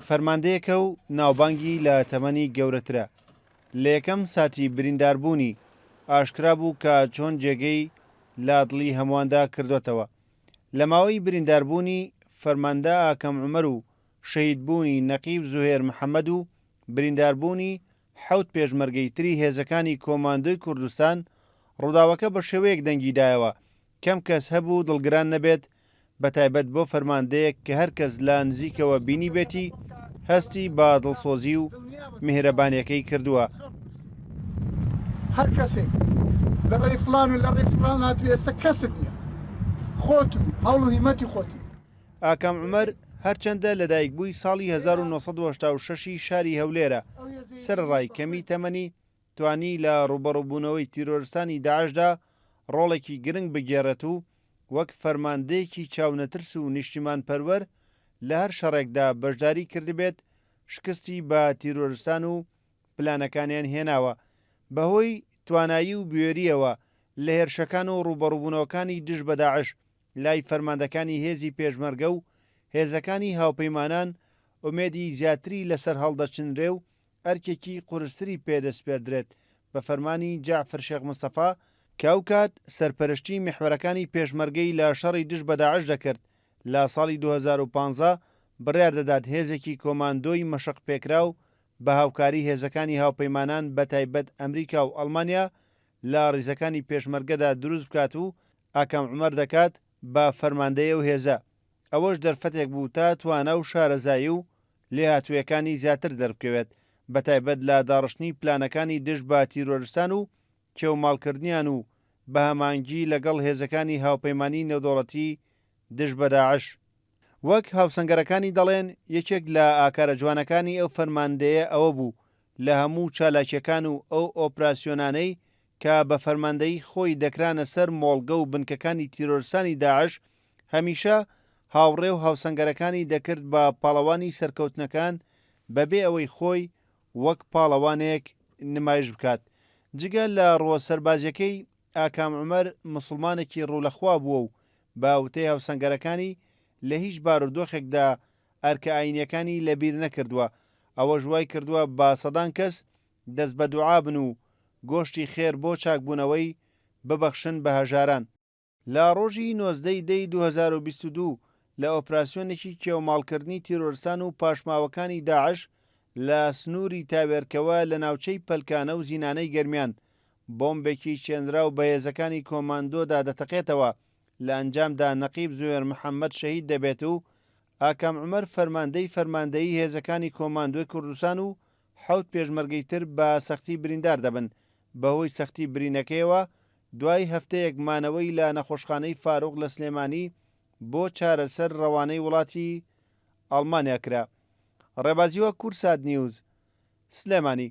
فەرماندەیەکە و ناوبانگی لە تەمەنی گەورەترە. لە یەکەم ساتی برینداربوونی، ئاشکرا بوو کە چۆن جێگەی لە دڵی هەموواندا کردۆتەوە. لە ماوەی برینداربوونی فەرماندە ئاکام عومەر و شەهیدبوونی نەقیب زوهێر محەمەد و برینداربوونی حەوت پێشمەرگەی تری هێزەکانی کۆماندۆی کوردستان، ڕووداوەکە بە شێوەیەک دەنگی دایەوە کەم کەس هەبوو دڵگران نەبێت، بەتایبەت بۆ فەرماندەیەک کە هەر کەس لە نزیکەوە بینیبێتی هەستی بە دڵسۆزی و میهرەبانیەکەی کردووە. هەر کەسێک لە ڕێی فڵان و لە ڕێی فڵان هاتبێ ئێستا کەست نییە خۆت و هەوڵ و هیمەتی خۆتی. ئاکام عومەر هەرچەندە لەدایکبووی ساڵی 1986 ی شاری هەولێرە، سەرەڕای کەمی تەمەنی، توانی لە ڕووبەڕووبوونەوەی تیرۆرستانی داعشدا ڕۆڵێکی گرنگ بگێڕێت و وەک فەرماندەیەکی چاونەترس و نیشتیمانپەروەر لە هەر شەڕێکدا بەشداری کردبێت شکستی بە تیرۆرستان و پلانەکانیان هێناوە. بەهۆی توانایی و بوێرییەوە لە هێرشەکان و ڕووبەڕووبوونەوەکانی دژ بە داعش لای فەرماندەکانی هێزی پێشمەرگە و هێزەکانی هاوپەیمانان ئومێدی زیاتری لەسەر هەڵدەچنرێ و ئەرکێکی قورستری پێ دەسپێردرێت بە فەرمانی جەعفر شێخ مستەفا، کە ئەوکات سەرپەرشتی میحوەرەکانی پێشمەرگەی لە شەڕی دژ بە داعش دەکرد، لە ساڵی 2015 بڕیار دەدات هێزێکی کۆماندۆی مەشقپێکراو بە هاوکاری هێزەکانی هاوپەیمانان بەتایبەت ئەمریکا و ئەڵمانیا لە ڕیزەکانی پێشمەرگەدا دروست بکات و ئاکام عومەر دەکات بە فەرماندەی ئەو هێزە، ئەوەش دەرفەتێک بوو تا توانا و شارەزایی و لێهاتوویەکانی زیاتر دەربکەوێت، بەتایبەت لە داڕشتنی پلانەکانی دژ بە تیرۆرستان و کێوماڵکردنیان و بە هەماهەنگی لەگەڵ هێزەکانی هاوپەیمانی نێودەوڵەتی دژ بە داعش. وەک هاوسەنگەرەکانی دەڵێن، یەکێک لە ئاکارە جوانەکانی ئەو فەرماندەیە ئەوە بوو لە هەموو چالاکییەکان و ئەو ئۆپراسیۆنانەی کە بە فەرماندەیی خۆی دەکرانە سەر مۆڵگە و بنکەکانی تیرۆرستانی داعش، هەمیشە هاوڕێ و هاوسەنگەرەکانی دەکرد بە پاڵەوانی سەرکەوتنەکان بەبێ ئەوەی خۆی وەک پاڵەوانێک نمایش بکات. جگە لە ڕووە سەربازیەکەی، ئاکام عومەر موسڵمانێکی ڕوو لە خوا بووە و بە وتەی هاوسەنگەرەکانی لە هیچ بارودۆخێکدا ئەرکە ئایینیەکانی لەبیر نەکردووە، ئەوەش وای کردووە بە سەدان کەس دەست بە دوعا بن و گۆشتی خێر بۆ چاکبوونەوەی ببەخشن بە هەژاران. لە ڕۆژی 19 ی دەی 2022 لە ئۆپراسیۆنێکی کێوماڵکردنی تیرۆرستان و پاشماوەکانی داعش لە سنووری تاوێرکەوە لە ناوچەی پەلکانە و زینانەی گەرمیان بۆمبێکی چێنراو بە هێزەکانی کۆماندۆدا دەتەقێتەوە، لە ئەنجامدا نەقیب زوێر محەمەد شەهید دەبێت و ئاکام عومەر فەرماندەی فەرماندەیی هێزەکانی کۆماندۆی کوردستان و حەوت پێشمەرگەی تر بە سەختی بریندار دەبن، بەهۆی سەختی برینەکەیەوە دوای هەفتەیەک مانەوەی لە نەخۆشخانەی فاروق لە سلێمانی بۆ چارەسەر ڕەوانەی وڵاتی ئەڵمانیا کرا. ڕێبازیوە کوردسات نیوز، سلێمانی.